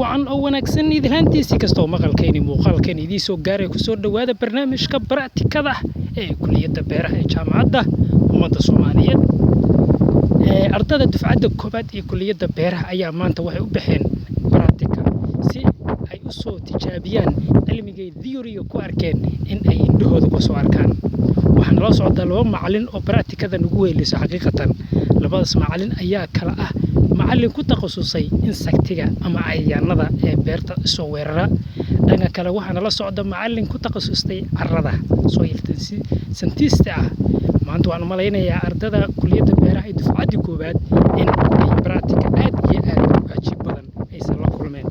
Wacan oo wanaagsan idilhaantiisii kastoo maqalkeeni muuqaalkeeni idiin soo gaaray, kusoo dhowaada barnaamijka baraatikada ee Kuliyadda Beeraha ee Jaamacadda Ummadda Soomaaliyeed. Ardada dufcadda koowaad ee Kuliyadda Beeraha ayaa maanta waxay u baxeen baraatika si ay u soo tijaabiyaan cilmigay theory-ga ku arkeen in ay indhahooda ku soo arkaan. Waxaan la socdaa laba macalin oo baraatikada nagu wehelisa. Xaqiiqatan labadaas macalin ayaa kala ah macalin ku takhasusay insect-iga ama cayayaanada ee beerta soo weerara. Dhanka kale waxaana la socda macalin ku takhasustay carrada, soil scientist ah. Maanta waan u malaynayaa ardada Kuliyadda Beeraha ee dufcaddii koowaad in ay baraatika aad iyo aad u cajiib badan aysan la kulmeen.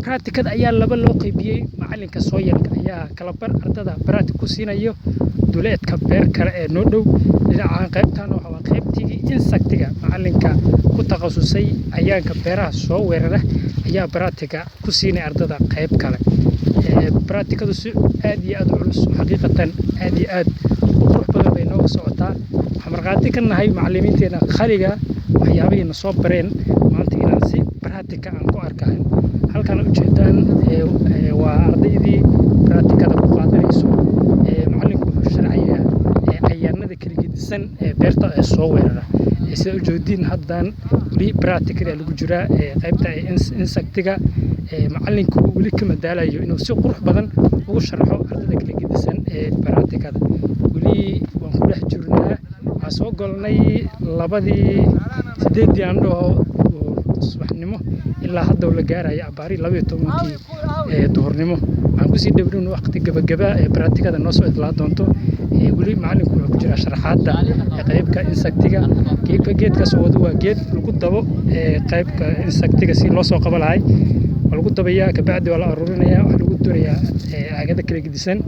Baraatikada ayaa laba loo qaybiyey. Macalinka soil-ka ayaa kala bar ardada baraatik ku siinayo duleedka beer kale ee noo dhow dhinaca. Qaybtan waxa waa qaybtigii insect-iga. Macalinka ku takhasusay cayayaanka beeraha soo weerara ayaa baraatika ku siinaya ardada qayb kale. Baraatikadu si aad iyo aad u culus, xaqiiqatan aad iyo aad u qurux badan bay nooga socotaa. Waxaan markhaati ka nahay macalimiinteena khaliga waxyaabihiina soo bareen maanta inaan si baraatika aan ku arkahay. Halkan ujeedaan waa ardaydii baraatikada ku qaadanayso. Macalinku wuxuu sharxayaa cayayaanada kala gedisan ee beerta ee soo weerara. Sida ujeediin haddaan weli baraatikada lagu jiraa qaybta insect-iga. Macalinku weli kama daalayo inuu si qurux badan ugu sharxo ardada kala gedisan ee baraatikada. Weli waan ku dhex jirnaa. Waxaan soo galnay labadii sideeddii aan dhaho subaxnimo, ilaa hadda la gaaraya abaari 12-kii ee duhurnimo. Waxaan kusii dhowdhown waqti gabagaba ee baraatikada noo soo idlaa doonto. Weli macalinku wuxuu ku jiraa sharaxaadda qaybka insect-iga. Geedkaas wado waa geed lagu dabo qaybka insect-iga si loo soo qabo lahay. Waa lagu dabayaa, kabacdi waa la aruurinayaa, waxaa lagu durayaa caagada kala gedisan.